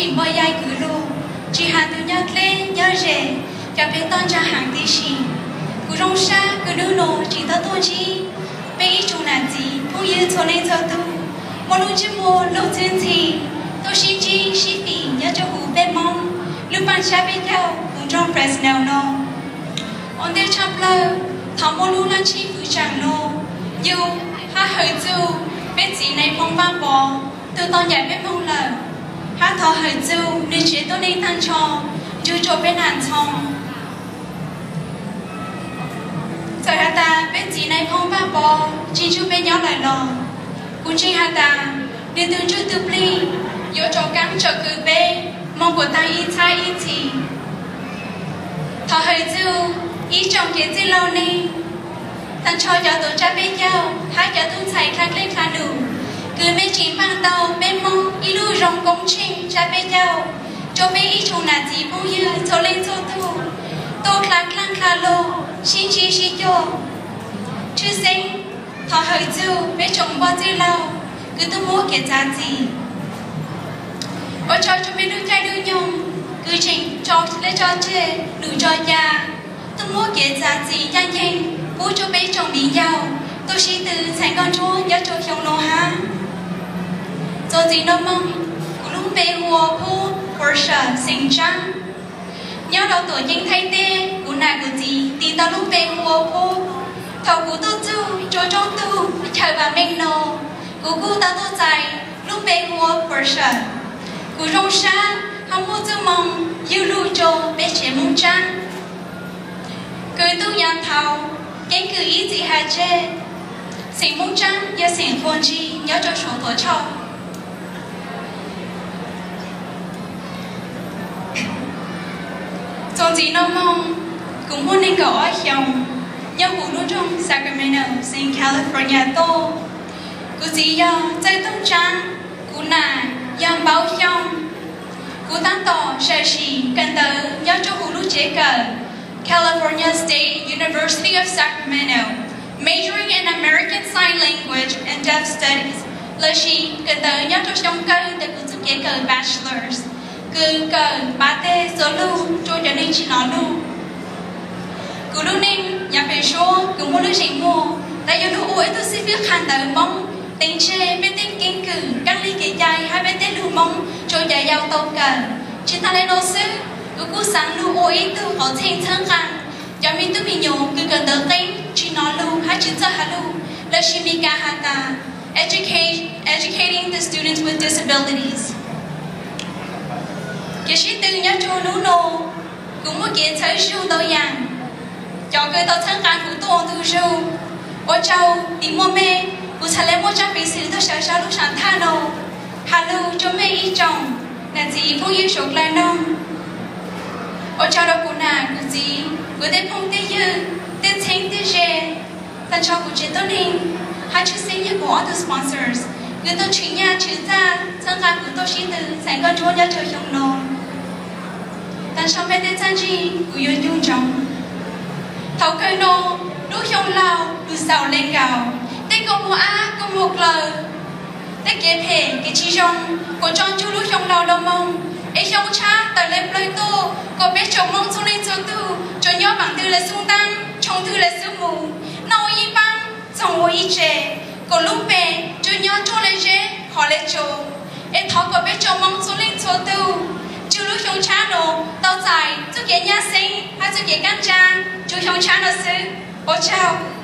Tseem npau yaig kwv lug, tsis has tus nyob dleb nyob ze, cov peb toj ntsa heev tib si. Kuv zoo sab kws hnub no tseem tau tuaj ntsib peb ib tsoom nam txiv phooj ywg txhua leej txhua tug, muaj lub ntsej muag luj txwb ntxhi, tuaj sib ntsib sib fim nyob rua huv peb Moob lub paaj sab peb caug huv nroog Fresno no. Ua ntej tshaj plawg, thov muaj lub laj ntsib fwv tsaam no, yug hab hawm txug peb txiv Nais Phoo Vaaj Pov tug tau ncaim peb moog lawm, hab thov hawm txug nwg tsev tuab neeg taag nrho nrug rua peb nam ntxhoo. Txawm has tas peb txiv Nais Phoo Vaaj Pov tsis nrug peb nyob lawm los, kuv ntseeg has tas nwg tug ntsuj tug plig yuav tsom kaab tsom kws peb moog puag taag ib txhab ib txhis. Thov hawm txug ib tsoom kev txwj laug neeg, taag nrho cov tuam tsaab peb caug hab cov tub ntxhais dlha dlej dlha lug, kws mej tseem npaaj tau peb Moob ib lub zoo koob tsheej tsaab peb caug, rua peb ib tsoom nam txiv phooj ywg txhua leej txhua tug tuaj dlha dlaaj dlha lug sib ntsib sib cuag. Tshwj xeeb thov hawm txug peb tsoom npoj txwj laug kws tub muab kev txav txim. Ua tsaug rua peb lub caij lub nyoog kws tseem tso lej tso tseg num tso ca, tub muab kev txav txim ncaaj nceeg pub rua peb tsoom viv ncaus tuaj sib tw txhais nkauj ntsuab nyob rua xyoo no hab. Txuas ntxiv nuav moog, kuv lub npe hu ua Phub Portia Xeem Tsaab. Nyob rua tuam ceeb Thaib teb, kuv nam kuv txiv tis tau lub npe hu ua Phub. Thaum kuv tuaj txug rua roob tug chaw vaam meej no, kuv kuj tau tuaj txais lub npe hu ua Portia. Kuv zoo sab hab muaj txuj moo yug lug rua peb tsev Moob Tsaab, kws tub nyam thaud keeb kwm ib txwm has tseg, xeem Moob Tsaab yog xeem quas ntsig nyob rua Suav Tuam Tshauj. Txuas ntxiv nuav moog, kuv muaj neeg nkaum ob xyoos, nyob huv lub nroog Sacramento, xeev California tuaj. Kuv txiv yog Txawj Tooj Tsaab, kuv nam yog Npauv Xyooj. Kuv taab tom sam sim kawm ntawv nyob rua huv lub tsev kawm California State University of Sacramento, majoring in American Sign Language and Deaf Studies, lossis kawm ntawv nyob rua xyoo kawg ntawm kuv txuj kev kawm bachelors, kws kawm pav teg txuas lug rua cov neeg tsi nov lug. Kuv lub neej nyob pem suab kws muaj lub zeem muag, lawv yuav lug ua ib tug xib fwb qha ntawv Moob teev tseg peb tej keeb kwm, kaab lig kev cai hab peb tej lug Moob rua cov yau tau kawm. Tsi taag le nuav xwb, kuv kuj xaav lug ua ib tug qauv txheej txhawb nqaa cov me tub me nyuam kws kawm ntawv qeeb, tsi nov lug hab tsi txawj has lug, lossis Mes Kas has tas educate, educating the students with disabilities. Kev sib tw nyob rua hnub nuav, kuv muaj kev txhawb zug ntau yaam. Cov kws tau txhawb nqaa kuv tuaj ua ntu zug, ua tsaug tis muaj mej, kuv txhad le muaj tsaab peev xwm tuaj sawv sau lub saam thaj nuav has lug rua mej ib tsoom nam txiv phooj ywg suav dlawg noog. Ua tsaug rua kuv nam kuv txiv, kuv tej phooj tej ywg, tej txheeb tej ze, taag nrho kuv tsev tuab neeg, hab tshwj xeeb yog kuv ob tug sponsors kws tuaj tshwm nyaj tshwm txag txhawb nqaa kuv tuaj sib tw txhais nkauj ntsuab nyob rua xyoo no. Taag nrho mej tej txhaj ntsig kuv yuav ncu ntsoov. Thaum kawg nuav, lub xyoo laug lug xaus le nkaus, tej kua muag ab kua muag dlawg, tej kev phem kev tsi zoo kuas tso ntsug lub xyoo laug lug moog, es xyoo tshab tawm le plawg tuaj kom peb tsoom Moob txhua leej txhua tug tsuas nyob maam ntwg le xub ntaab, tshoov ntwg le xub mug, noj ua ib paab, txoog ua ib tse, kom lub npe tsuas nyob ruaj le zeb, hov le tsua. Es thov kom peb tsoom Moob txhua leej txhua tug ntsug lub xyoo tshab nuav tau txais txuj kev nyab xeeb hab txuj kev kaab tsaa ntsug xyoo tshab nuav xwb. Ua tsaug.